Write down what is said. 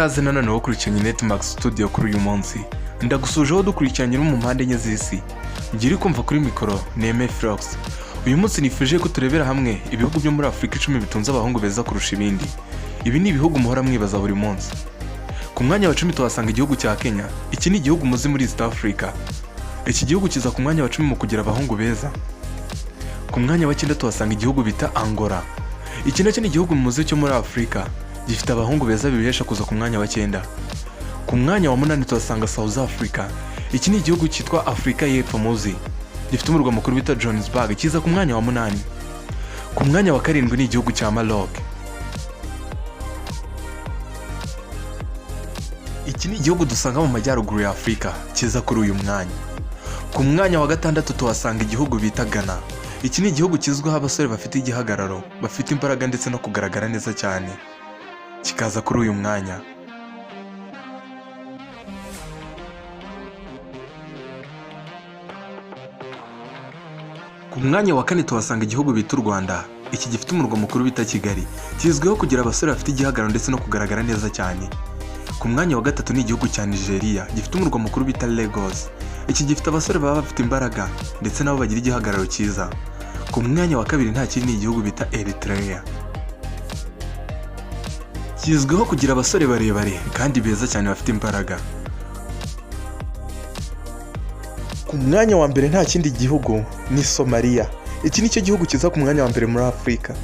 Ikaze nanone wakurikiranye Netmax Studio kuri uyu munsi. Ndagusujeho dukurikiranye no mu mpande enye z'isi. Ngira kumva kuri mikoro Neme Frox. Uyu munsi nifuje ko turebera hamwe ibihugu byo muri Afurika 10 bitunze abahungu beza kurusha ibindi. Ibi ni ibihugu muhora mwibaza buri munsi. Ku mwanya wa 10 tuhasanga igihugu cya Kenya. Iki ni igihugu muzi muri East Africa. Iki gihugu kiza ku mwanya wa 10 mu kugira abahungu beza. Ku mwanya wa 9 tuhasanga igihugu bita Angola. Iki nacyo ni igihugu muzi cyo muri Afurika gifite abahungu beza bibihesha kuza ku mwanya wa 9. Ku mwanya wa 8 tuhasanga South Africa. Iki ni igihugu cyitwa Afurika y'Epfo muzi, gifite umurwa mukuru bita Johannesburg, kiza ku mwanya wa 8. Ku mwanya wa 7 ni igihugu cya Maroc. Iki ni igihugu dusanga mu majyaruguru ya Afurika, kiza kuri uyu mwanya. Ku mwanya wa 6 tuhasanga igihugu bita Ghana. Iki ni igihugu kizwiho abasore bafite igihagararo, bafite imbaraga ndetse no kugaragara neza cyane, kikaza kuri uyu mwanya. Ku mwanya wa 4 tuhasanga igihugu bita u Rwanda. Iki gifite umurwa mukuru bita Kigali, kizwiho kugira abasore bafite igihagararo ndetse no kugaragara neza cyane. Ku mwanya wa 3 ni igihugu cya Nigeria, gifite umurwa mukuru bita Lagos. Iki gifite abasore baba bafite imbaraga ndetse nabo bagira igihagararo cyiza. Ku mwanya wa 2 nta kindi ni igihugu bita Eritrea. Kizwiho kugira abasore barebare kandi beza cyane bafite imbaraga. Ku mwanya wa 1 nta kindi gihugu ni Somalia. Iki nicyo gihugu kiza ku mwanya wa 1 muri Afurika.